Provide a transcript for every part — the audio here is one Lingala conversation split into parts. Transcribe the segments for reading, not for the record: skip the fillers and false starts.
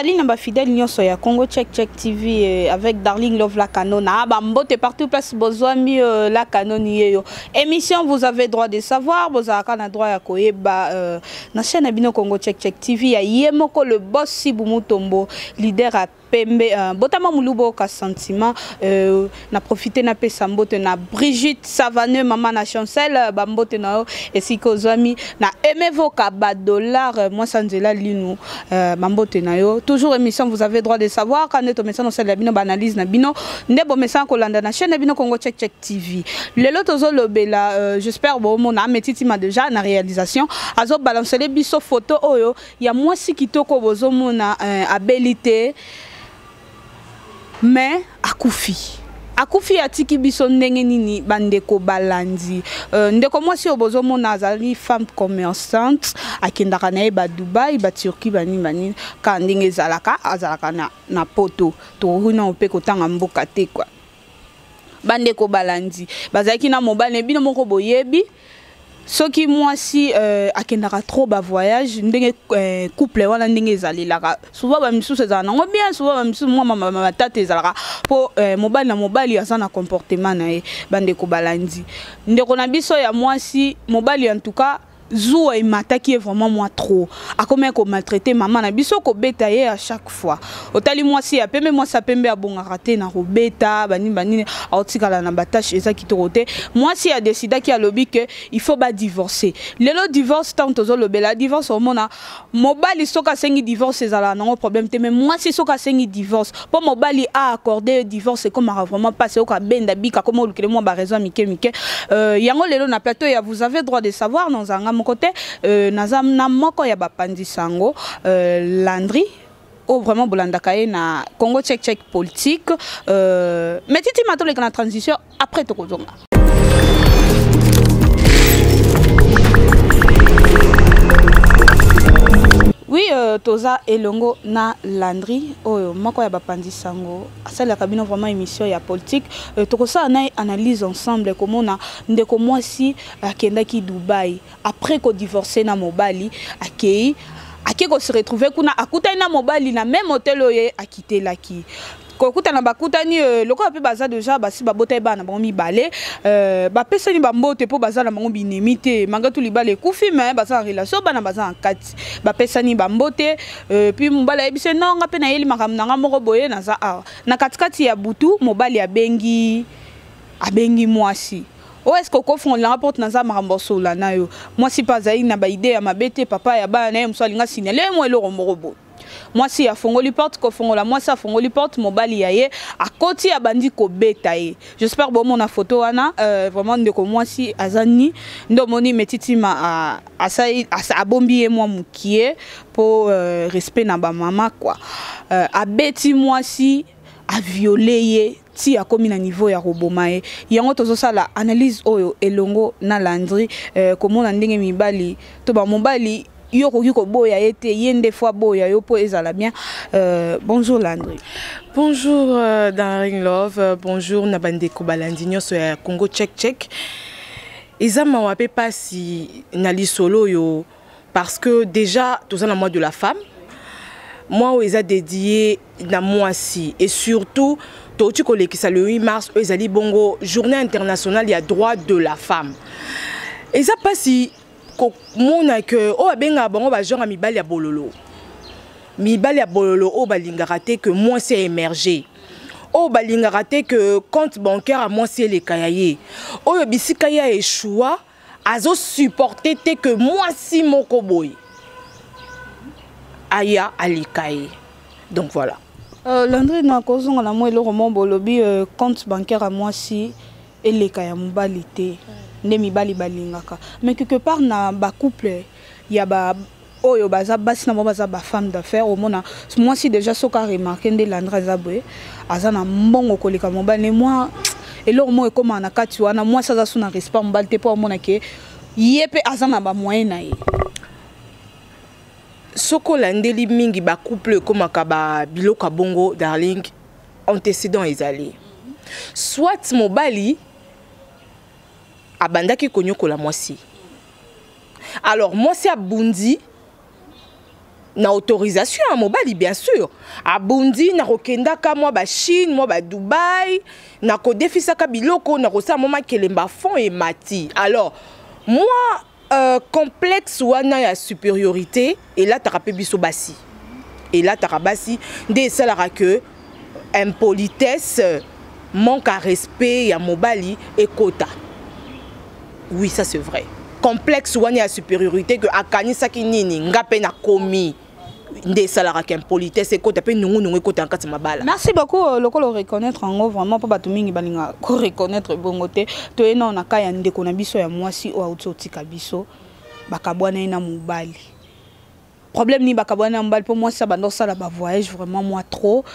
Salut na ba fidèle nyonso ya Congo Check Check TV avec Darling Love la Canona. Ah, ba mbote partout place bozwami la Canone yeyo. Émission vous avez droit de savoir, bozalaka na droit ya koyeba na chaîne na bino Congo Check Check TV ya ye moko le boss Sibu Mutombo, leader à pembe botama mulubo ka sentiment na profiter na pesa mbote na Brigitte Savaneux maman na Chancel ba mbote na yo esika ozwami na Emevoka ba dollar moi sanzela linu ba mbote na yo toujours émission vous avez droit de savoir quand to mesana osala bino ba analyse na bino nde bo mesana kolanda na chaîne na bino Congo Check Check TV lelo tozo lobela j'espère bo mona metiti ma déjà na réalisation azo balancer les biso photo oyo ya mwasi kitoko bozomona abeli te mais akufi. Akufi atiki biso ndenge nini bandeko balandi. Ndeko mwasi oyo bozomona azali femme commerçante akendaka na ye ba Dubaï ba Turquie banini banini ka ndenge ezalaka azalaka na poto tokoki na mpe kotanga mboka te quoi. Bandeko balandi bazalaki na mobali bino moko boyebi soki mwasi akendaka trop ba voyage ndenge couple wana ndenge ezalelaka souvent ba misusu ezalaka nango bien souvent ba misusu mwa mama matata ezalaka po mobali na mobali aza na comportement na ye. Bandeko balandi ndeko na biso ya mwasi mobali en tout cas zuwa emataki ye vraiment moi trop akomi ko maltraiter mama na biso kobeta ye à chaque fois otali mwasi ya pembe mwasi ya pembe abongaka te na kobeta banini banini aotikala na batache eza kitoko te mwasi a décidaki alobi que il faut ba divorcer lelo divorce tant tozolobela divorce omona mobali soki asengi divorce ezala nango problème te mais mwasi soki asengi divorce po mobali a accordé divorce ekomaka vraiment passe oka benda bika koma olukele mwa ba raison mike mike yango lelo na plateau ya vous avez droit de savoir nozanga moko te naza na moko ya bapandi sango Landry o vraiment bolandaka ye na Congo Check Check politique mais titi matoleka na transition après tokozonga. Oui, toza elongo na Landry oyo moko ya bapandi sango asalaka bino vraiment émission ya politique tokosala na analyse ensemble komona ndeko mwasi akendaki Dubaï après ko divorcer na mobali akei ake ko se retrouver kuna akutani na mobali na même hôtel oyo akitelaki kokutana bakutani lokola pe baza déjà basi babota bana bango mibale bapesani bambote po baza na bango binemi te malgré tout libala ekufi mais baza en relation bana baza en kati bapesani bambote puis mobali ayebisi non nga pe nayeli makambo na nga moko boye naza awa na katikati ya butu mobali abengi mwasi o est-ce que okofongola nga porte naza makambo osola na yo mwasi pe azali na ba idée ya mabe te papa ya bana na ye mosu alinga signaler ye mwa eloko moko boye mwasi afongoli porte kofongola mwasi afongoli porte mobali ya ye akoti abandi kobeta ye j'espère bomona photo wana vraiment ndeko mwasi aza ni nde omoni metitima asai abombi ye mwa mokie po respect na ba mama quoi abeti mwasi a violer ye ti akomi na niveau ya koboma ye yango tozosala analyse oyo elongo na Landry komona ndenge mibali to ba mobali yo koki koboya ye te ye nde fois boya yo po ezala bien. Bonjour Landry. Bonjour Darling Love, bonjour na bandeko balandi nyonso ya Congo Check Check. Eza mawa pe pasi na lisolo yo parce que déjà toza na mois de la femme. Moi oyo eza dédié na mwasi et surtout touti kolekisa le 8 mars oyo ezali bongo journée internationale ya droit de la femme. Eza pasi komona que oyo babengaka bango ba genre ya mibali ya bololo. Mibali ya bololo oyo balingaka te que mwasi a émerger. Oyo balingaka te que compte bancaire ya mwasi eleka ya ye. Oyo bisika ya échoua azo supporter te que mwasi moko boye aya aleka ye. Donc voilà. Landry na kozonga na moi eloko moko bolobi compte bancaire ya mwasi eleka ya mobali te nde mibali balingaka mais quelque part na ba couple ya ba oyo baza basi na bango baza ba femme d'affaires omona mwasi déjà soki a remarqué nde Landry aza boye aza na mbongo koleka mobali ne moi eloko moko ekómaka na kati wana mwasi aza so na respect mobali te mpo amona ke ye mpe aza na ba moyen na ye. Soki olandeli mingi ba couple ekomaka ba biloko ya bongo darling antécédent ezali soit mobali abandaki konyokola mwasi alors mwasi abundi Na autorisation ya mobali, bien sûr. Abundi na kokendaka mwa baChine, mwa baDubai, na kodefisaka biloko, na kosala mwa makelemba, fond emati. Alors moi, complexe wana ya supériorité elataka mpe biso basi, elataka basi nde esalaka ke impolitesse, manque à respect ya mobali ekota. Oui, ça c'est vrai. Complexe wana ya supériorité, ke akanisaki nini, nga mpe nakomi, nde esalaka ke impolitesse ekota mpe nungunungu ekota na kati ya mabala. Merci beaucoup. Lokola oreconnaître yango vraiment, mpo bato mingi balingaka koreconnaître bongo te. Toye nao na ka ya ndeko na biso ya mwasi oyo auti otika biso. Bakabwana ye na mobali. Problème nini bakabwana na mobali? Mpo mwasi abanda kosala bavoyage vraiment mwa trop,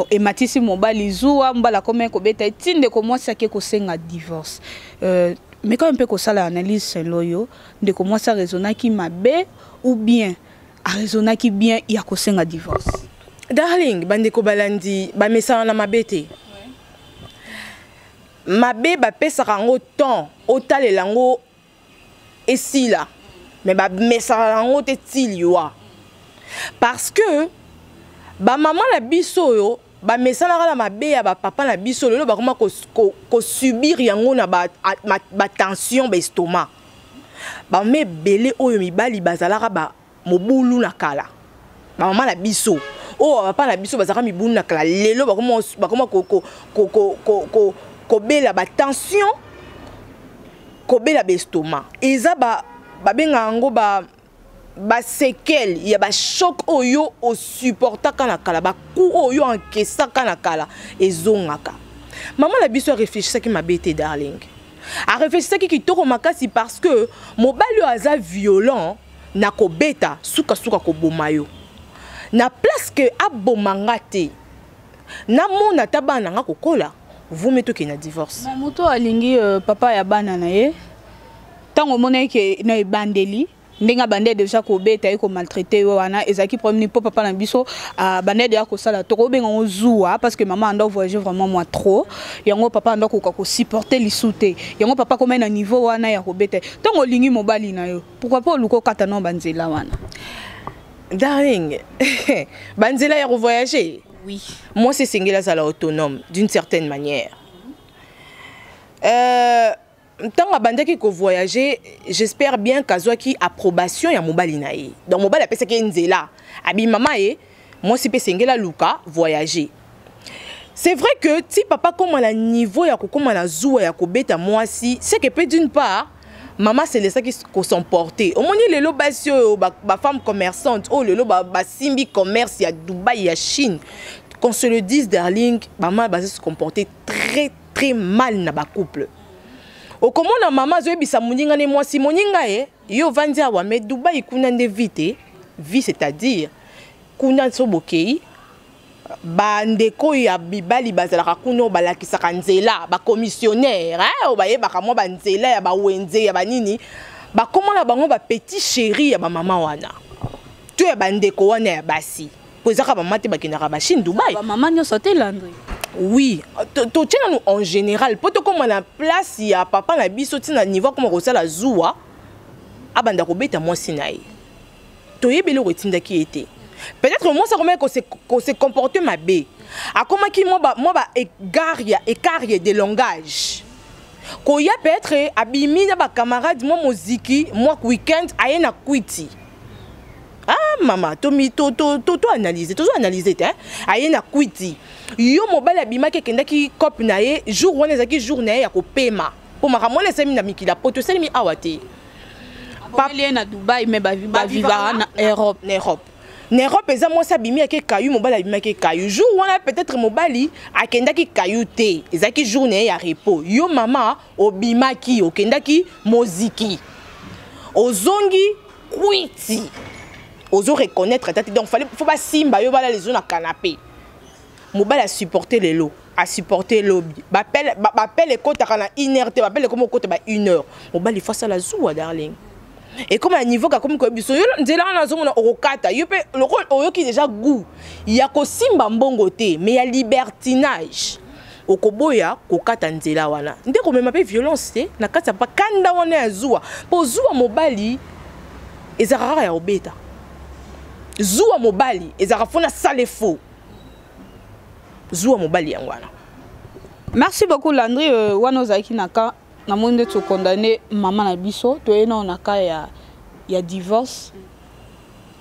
ematisi mobali zuwa, mobali akomi kobeta ye, ti ndeko mwasi ake kosenga divorce. Mais quand mpe kosala analyse selon yo, ndeko mwasi araisonnaki mabe ou bien araisonnaki bien ya kosenga divorce? Darling, bandeko balandi, bamesana na mabe te. Mabe bapesaka yango temps otalela yango esila, mais bamesaka yango te ti liwa, parce que bamama na biso oyo bamesanaka na mabe ya bapapa na biso, lelo bakoma kosubir yango na batension, baestomac. Bamama ebele oyo mibali bazalaka ba mobulu na kala, bamama na biso oyo bapapa na biso bazalaka mibulu na kala, lelo bakoma kobela batension, kobela baestomac. Eza babengaka yango baséquelles ya bachoc oyo osupportaka na kala, bacoups oyo encaissaka na kala ezongaka. Mama na biso arefléchisaki mabe te, darling, arefléchisaki kitoko makasi, parce que mobali oyo aza violent na kobeta, sukasuka koboma yo. Na place ke aboma nga te, namona ata bana na nga kokola, vumi tokende na divorce. Moto alingi papa ya bana na ye, ntango omona ke na ebandeli ndenge abandi déjà kobeta ye, komaltraiter ye wana, ezalaki problème nini? Mpo papa na biso abandi déjà kosala, tokobenga yango zuwa, parce que mama anda voyage vraiment mwa trop, yango papa anda koka kosupporter lisu te, yango papa komai na niveau wana ya kobeta. Ntango olingi mobali na yo, pourquoi pas oluka okata nao banzela wana? Darling, banzela ya kovoyager? Oui. Moi, c'est esengeli azala autonome d'une certaine manière. Ntango abandaki kovoyage, j'espère bien kazwaki approbation ya mobali na ye. Donc mobali apesaki ye nzela, abi mama ye mwasi mpe esengeli aluka voyager. C'est vrai que ti papa koma na niveau ya kokóma na zuwa ya kobeta mwasi, c'est que mpe d'une part mama selesaki kos'emporter. Omoni lelo basi oyo bafemme commerçante oyo lelo basimbi commerce ya Dubai, ya Chine, qu'on se le dise, darling, bama baza se comporter très très mal na bacouple. Okomona mama azoyebisa moninga ne mwasi, moninga ye: yo ovandi awa, mais Dubai kuna nde vie te, vie, c'est-à-dire kuna so bokei, bandeko ya mibali bazalaka kuna oyo balakisaka nzela, bacommissionnaire oyo bayebaka mwa banzela ya bawenze ya banini, bakóma na bango bapetit chéri ya bamama wana to ya bandeko wana ya basi, po ezaka bamama te bakendaka baChine, Dubai. Bamama nyonso te, Landry. Oui, totie nanu en général, mpo tokóma na place ya papa na biso ntina niveau akóma kosala zuwa, abanda kobeta mwasi na ye. Toyebi eloko etindaki ye te. Peut-être mwasi akomaki kose comporter mabe, akomaki mwa ba égard ya écart de langage koya. Peut-être abimi na bacamarade mwa moziki, mwa weekend, aye na kwiti. Ah mama, tomi to to to to analyser, tozo analyser te. Aye na kwiti, yo mobali abimaki, akendaki cope na ye. Jour wana ezalaki jour na ye ya kopema, mpo makambo wana esalemi na mikili ya poto, esalemi awa te. Ye na Dubai, mais bavivaka na Europe. Na Europe, na Europe eza mwasi abimi ake kayu, mobali abimaki kayu. Jour wana peut-être mobali akendaki kayu te, ezalaki jour na ye ya repos. Yo mama obimaki, okendaki moziki, ozongi kwiti, ozo reconnaître ata te. Donc fallait faut basimba yo, balala ezo na canapé. Mobali asupporte lelo, asupporte lobi, bapele ekɔtaka na une heure te, bapele ekoma okɔta ba une heure. Mobali faut asala zuwa, darling, ekoma na niveau kakomi koyebi biso yo nzela wana azomona okokata yo mpe lokola oyoki déjà goût ya kosimba mbongo te, mais ya libertinage, okoboya kokata nzela wana nde komema mpe violence te na kati ya bakanda wana ya zuwa. Mpo zuwa mobali ezalaka kaka ya kobeta. Zuwa mobali ezalaka faut nasala effort. Zuwa mobali yango wana. Merci beaucoup, Landry. Wana ozalaki na ka namoni nde tokondane mama na biso, toye nao na ka ya divorce.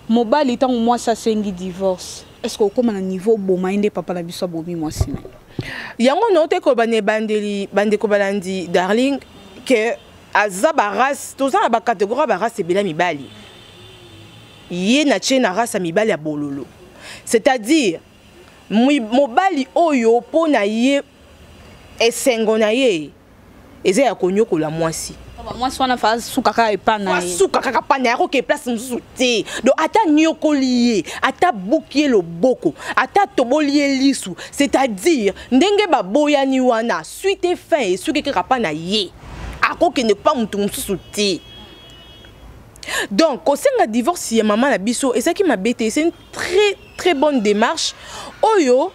Mobali, ntango mwasi asengi divorce, est ce que okóma na niveau oboma ye nde papa na biso abomi mwasi na ye? Yango nao te koloba na ebandeli, bandeko balandi, Darling, ke aza barace, toza na bacatégorie ya barace ebele ya mibali. Ye na tie na race ya mibali ya bololo, c'est-à-dire mobali oyo mpo na ye esengo na ye eza ya konyokola mwasi. Mwasi wana fa asuka kaka epa na ye. Asuka kaka pa na ye, akoke place mosusu te. Donc ata nyokoli ye, ata buki ye loboko, ata toboli ye lisu, c'est-à-dire ndenge baboyani wana, suite et fin esuki kaka pa na ye, akokende pa motu mosusu te. Donc kosenga divorce ya mama na biso ezalaki mabe te, c'est une très très bonne démarche oyo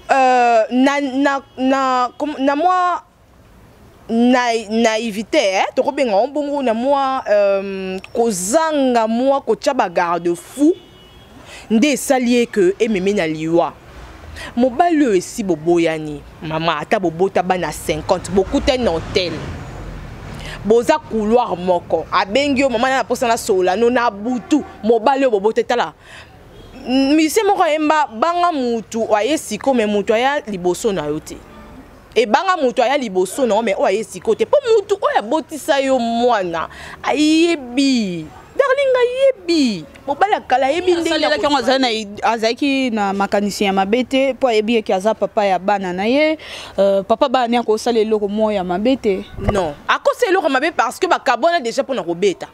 na mwa naïveté, eh? Tokobenga ngo bongo, na mwa kozanga mwa kotia bagarde fou nde esali ye ke ememi na liwa. Mobali oyo esi boboyani, mama, ata bobota bana 50, bokutani na hotel, boza couloir moko, abengi yo: "Mama, na posa nasolola no na butu." Mobali oyo bobota, tala misie moko ayemba: "Banga mutu aye siko, me mutu aya liboso na yo te." Ebanga mutu aya liboso na yo, me oyo aye siko te, mpo mutu oyo abotisa yo mwana ayebi. Darling, ayebi mobali akala, ayebi. Ndenge yango azalaki na makanisi ya mabe te, mpo ayebi eke aza papa ya bana na ye. Papa bana ne akosala eloko moko ya mabe te. Non, akosala eloko ya mabe parce que bakabwana déjà mpona kobeta,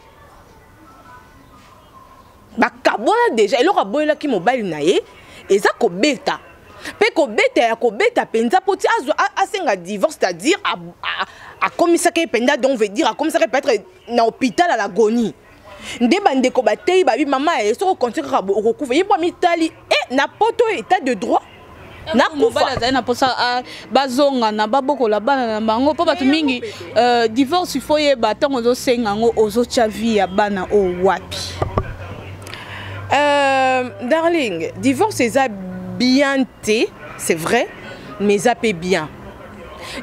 bakabwana déjà. Eloko aboyelaki mobali na ye eza kobeta, mpe kobeta ya kobeta mpenza, mpo ti azwa asenga divorce, c'est-à-dire akomisaki ye mpenza, donc veut dire akomisaki peut-être na hôpital à l'agonie. Nde bandeko bateyi babi: "Mama, ye soki okontinue kaka, okokufa." Ye mpo amitali e na poto, état de droit. Nakufa. Azali na mposa bazongana, babokola bana na bango, mpo bato mingi, divorce, il faut yeba ntango ozosenga yango, ozotya vie ya bana oyo wapi? Darling, divorce eza bien te, c'est vrai, mais eza mpe bien.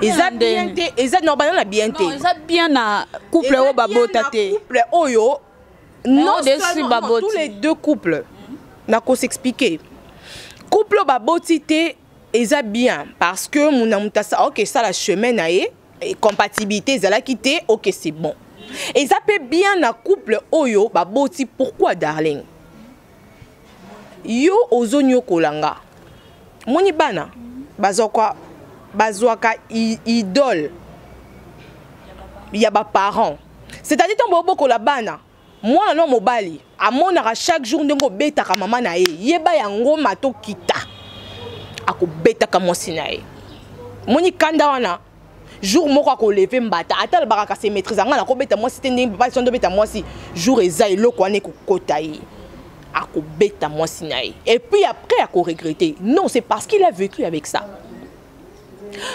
Eza bien te, eza non, bana na bien te. Eza bien na couple oyo babota te. Couple oyo, non seulement, non, tous les deux couples, nako s'expliquer. Couple oyo baboti te, eza bien parce que muna moto ok, esala chemin na ye, compatibilité ezalaki te, ok, c'est bon. Eza mpe bien na couple oyo baboti. Pourquoi, Darling? Yo ozonyokola nga, moni bana bazwaka idole ya baparent, c'est-à-dire ntango bobokola bana, mwana no mobali amonaka chaque jour ndenge obetaka mama na ye, yeba yango matokita akobetaka mwasi na ye. Moni kanda wana, jour moko akolever mbata, ata alobaka kasi maîtrise anga, nakobeta mwasi te ndenge papa sondo obeta mwasi. Jour eza, eloko wana ekokota ye, akobeta mwasi na ye, et puis après akoregretter. Non, c'est parce qu'il a vécu avec ça.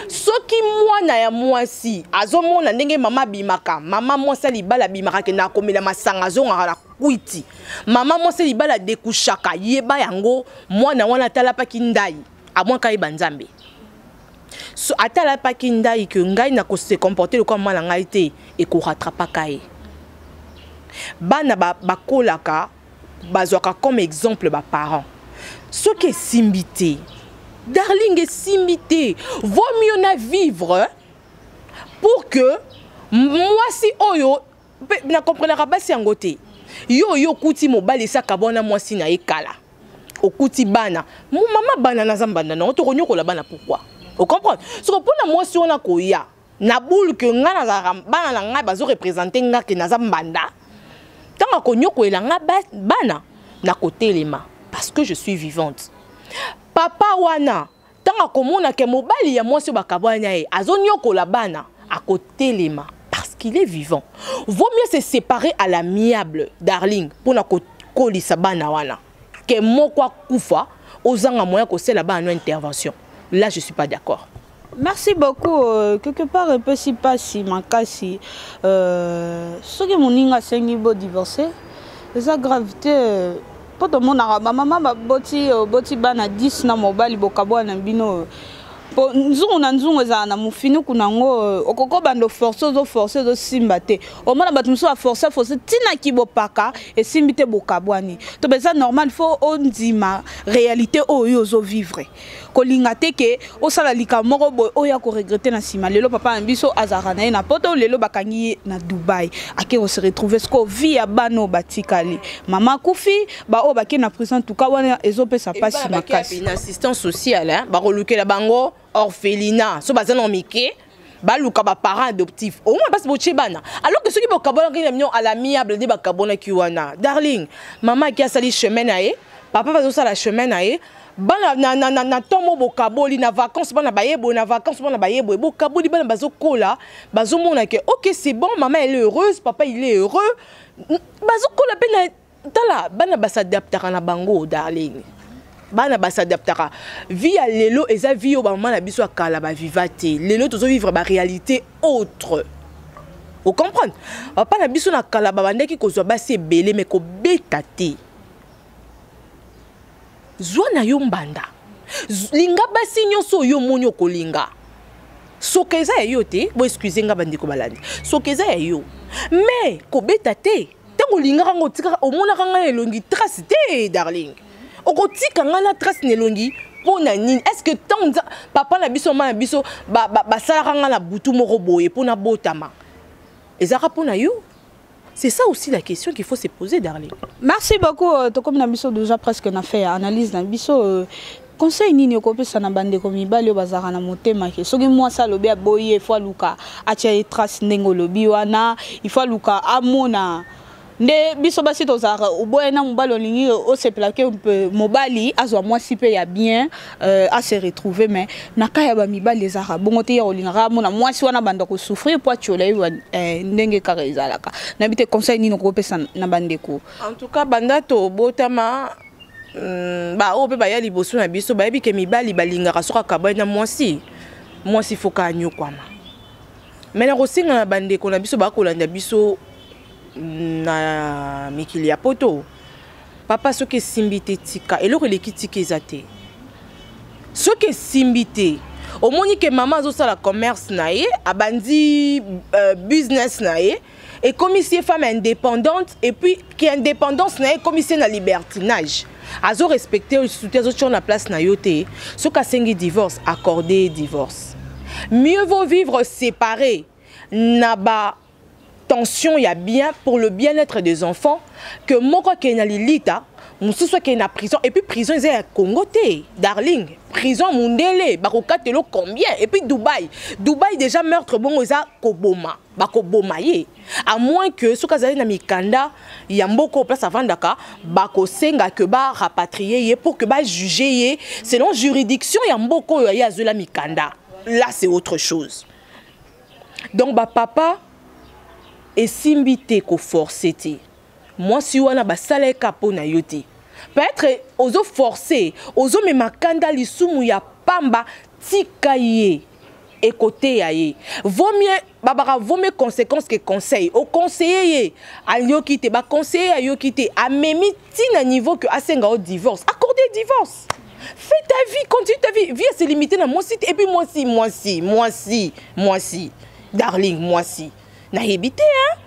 Soki mwana ya mwasi azomona ndenge mama abimaka, mama mwasi ya libala abimaka, akendaka komela masanga, azongaka na kwiti, mama mwasi ya libala adekushaka, yeba yango, mwana wana atalapaki ndai, amwaka ayeba Nzambe. So atalapaki ndai ke ngai nakose comporter lokola mwana ngai te, ekorattrapaka ye. Bana bakolaka, bazwaka comme exemple baparent. Soki esimbi te, Darling, esimbi te, vaut mieux na vivre pour que mwasi oyo na comprenaka basi yango te. Yo oyo okuti mobali esaka bwana mwasi na ye kala, okuti bana, mama bana naza mbanda nango, tokonyokola bana, pourquoi? Ocomprendre? Soko mpona mwasi wana koya na bule ke ngai nazalaka, bana na ngai bazoreprésenter nga ke naza mbanda, ntango akonyokolela nga bana, nakotelema parce que je suis vivante. Papa wana, ntango akomona ke mobali ya mwasi oyo bakabwani na ye azonyokola bana, akotelema parce qu'il est vivant. Vaut mieux se séparer à l'amiable, Darling, mpona kokolisa bana wana, ke moko akufa, ozanga moyen kosala bana no intervention. Là, je suis pas d'accord. Merci beaucoup. Quelque part epesi mpasi makasi. Soki moninga asengi bodivorce, eza grave te. Mpo tomonaka bamama baboti oboti bana 10 na mobali, bokabwana na bino, mpo nzungu na nzungu ezala na mofinuku nango. Okoki obanda oforce, ozoforce, ezosimba te. Omona bato mosusu aforce force ntina kibopaka, esimbi te, bokabwani. To eza normal, faut ondima réalité oyo ozovivre. Kolinga te ke osala likambo moko boye oyo akoregretter na nsima. Lelo papa na biso azalaka na ye na Poto, lelo bakangi ye na Dubai, ake kose retrouver. Siko vie ya bana oyo batikali, mama akufi, baoyo bake na prison, tuka wana ezopesa mpasi makasi. Na assistance sociale bakolukela bango orphelinat, so baza na mike, baluka baparent adoptif au moins mpasi botie bana. Alors que soki bokabonaki na bino à l'amiable nde bakabonaki wana, darling, mama aki asali chemin na ye, papa bazosala chemin na ye. Bana na ntongo bokaboli na vacance, bana baye boye, na vacance bana baye boye, bokaboli, bana bazokola, bazomona ke ok, c'est bon, maman elle est heureuse, papa il est heureux. Bazokola mpe na tala, bana basadaptaka na bango, darling. Bana basadaptaka. Vie ya lelo eza vie oyo bamama na biso ya kala baviva te. Lelo tozovivre baréalité autre, ocomprendre? Papa na biso na kala babandaki kozwa basi ebele, me kobeta te. Zwa na yo mbanda, linga basi nyonso oyo omoni okolinga. Soki eza ya yo te, bo excuse nga, bandeko balandi, soki eza ya yo, mais kobeta te. Ntango olingaka ngo, otikaka, omonaka ngai na elongi trace te. Darling, okotika ngai na trace na elongi mpo na nini? Est ce que ntango papa na biso, mama na biso basalaka ngai na butu moko boye mpo na botama, ezalaka mpo na yo? C'est ça aussi la question qu'il faut se poser, darling. Merci beaucoup. Tokomi na biso déjà presque na fait analyse na biso. Conseil nini okopesa na bandeko mibali oyo bazalaka na motema ke soki mwasi alobi aboyi, il faut aluka atia ye trace, ndenge olobi wana, il faut aluka amona nde biso basi tozalaka, oboya na mobali, olingi osepela ke mobali azwa mwasi mpe ya bien, ase retrouver? Mais na ka ya bamibali ezalaka bongo te. Ya olingaka amona mwasi wana banda kosouffrir po atiola ye, ndenge kaka ezalaka. Nayebi te, conseil nini okopesa na bandeko? En tout cas, banda tobotama, baoyo mpe baya liboso na biso bayebi ke mibali balingaka soki akabwani na mwasi, mwasi foka anyokwama. Me na kosenga na bandeko na biso bakolanda biso na mikili ya Poto, papa, soki esimbi te, tika. Eloko eleki tika eza te. Soki esimbi te, omoni ke mama azosala commerce na ye, abandi business na ye, ekomisi ye femme indépendante, et puis ke indépendance na ye ekomisi ye na libertinage, azorespecte lisusu te, azotia na place na yo te, soki asengi divorce, accorde divorce. Mieux vaut vivre séparé na ba tension ya bien pour le bien-être des enfants que moko akende na lilita, mosusu akende na prison. Et puis prison eza ya Congo te, darling, prison mundele bakokatelo combien? Et puis Dubai, Dubai déjà meurtre bongo eza koboma, bakoboma ye, à moins que soki azali na mikanda ya mboka place avandaka, bakosenga ke barapatrie ye pour que bajuge ye selon juridiction ya mboka oyo ye azwela mikanda. Là, c'est autre chose. Donc bapapa, esimbi te, koforce te. Mwasi wana basala ye ka mpo na yo te. Peut-être ozoforce, ozomema kanda, lisumu ya pamba. Tika ye, ekoteya ye. Vaut mieux babaka, vaut mieux conséquence que conseil. Oconseille ye, ayoki te, baconseiller, ayoki te, amemi ntina niveau que asenga o divorce, accordé divorce. Fais ta vie, continue ta vie. Vie c'est limité na mwasi te. Et puis mwasi, mwasi, mwasi, mwasi, darling, mwasi nayebi te, hein?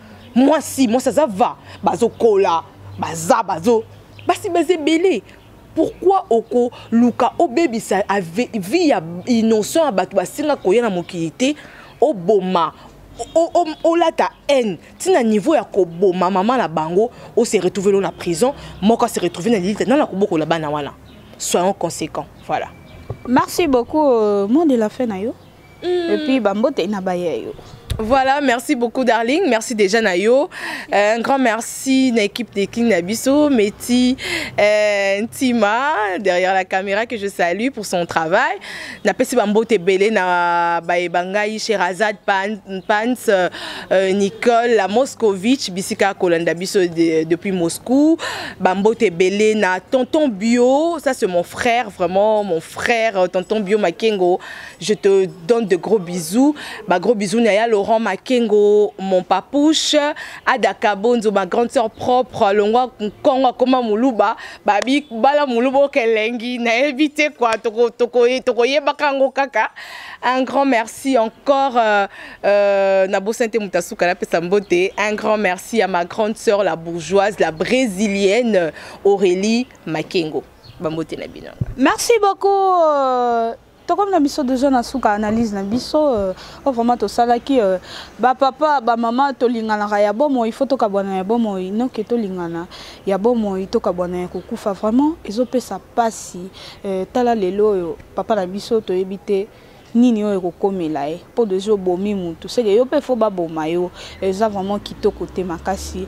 Mwasi, mwasi aza va, bazokola, baza bazo basi baza ebele. Pourquoi okoluka obebisa vie ya innocent ya bato basenga koya na mokili te? Oboma, olata haine ntina niveau ya koboma mama na bango, ose retrouve lo na prison, moko ase retrouve na lilita, nana kobokola bana wana. Soyons conséquents, voilà. Merci beaucoup. Mot de la fin na yo et puis bambote na baya yo. Voilà, merci beaucoup, darling. Merci déjà na yo. Un grand merci à l'équipe de King Nabiso, Meti Ntima derrière la caméra que je salue pour son travail. Napesi bambote ebele na baebangai Sherazade Pans, Nicole la Moscovitch bisika kolanda biso depuis Moscou. Bambote ebele na Tonton Bio, ça c'est mon frère, vraiment mon frère, Tonton Bio Makengo. Je te donne de gros bisous. Ba gros bisous na ya. Laurent Makengo, mon papouche, Ada Kabonzo, ma grande sœur propre, Longwa Kongo akoma Muluba, Babi Bala Muluba Kelengi, nayebi te quoi, toko toko toko yebaka yango kaka. Un grand merci encore nabosani te moto asuka napesa mbote. Un grand merci à ma grande sœur, la bourgeoise, la brésilienne Aurélie Makengo. Bambote na bino. Merci beaucoup. Tokomi na biso déjà na suka analyse na biso oyo vraiment tosalaki. Bapapa, bamama, tolinganaka ya bomoi, faut tokabwana ya bomoi, noke tolingana ya bomoi, tokabwana ya kokufa. Vraiment ezopesa mpasi. Tala lelo oyo papa na biso, toyebi te nini oyo ekokomela ye, mpo deja obomi mutu, seke yo mpe faut baboma yo. Eza vraiment kitoko te makasi.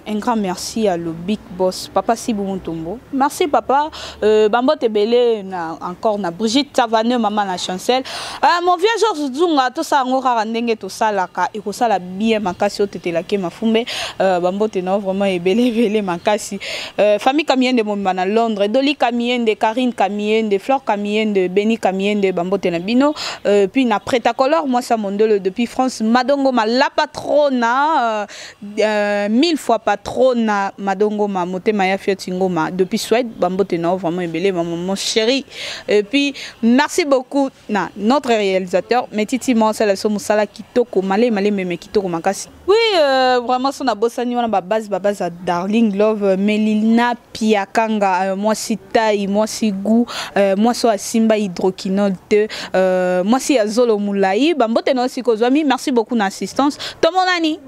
Un grand merci à le big boss, papa Sibu Mutombo. Merci papa. Bambote ebele na encore na Brigitte Savane, mama na Chancel, mon vieux Georges Zunga. Tosala yango kaka ndenge tosalaka, ekosala bien makasi. Otetelaki mafumbe. Bambote na vraiment ebele ebele makasi. Famille Kamiende mobimba na Londres, Doli Kamiende, Karine Kamiende, Flore Kamiende, Beni Kamiende, bambote na bino. Puis na Pretacolor, mwasi ya mondele depuis France, Madongoma la patrona, mille fois patrona, Madongoma motema ya Fioti Ngoma depuis Suède, bambote na vraiment ebele, ma maman chérie. Et puis merci beaucoup na notre réalisateur Metiti Mosala, so mosala kitoko, male male meme kitoko makasi. Oui, vraiment so nabosani wana babase ya Darling Love, Melina Piakanga, mwasi tai, mwasi goût, mwasi oyo asimba hydroquinol te, mwasi ya zolo molai, bambote na osika ozwami. Merci beaucoup na assistance. Tomonani.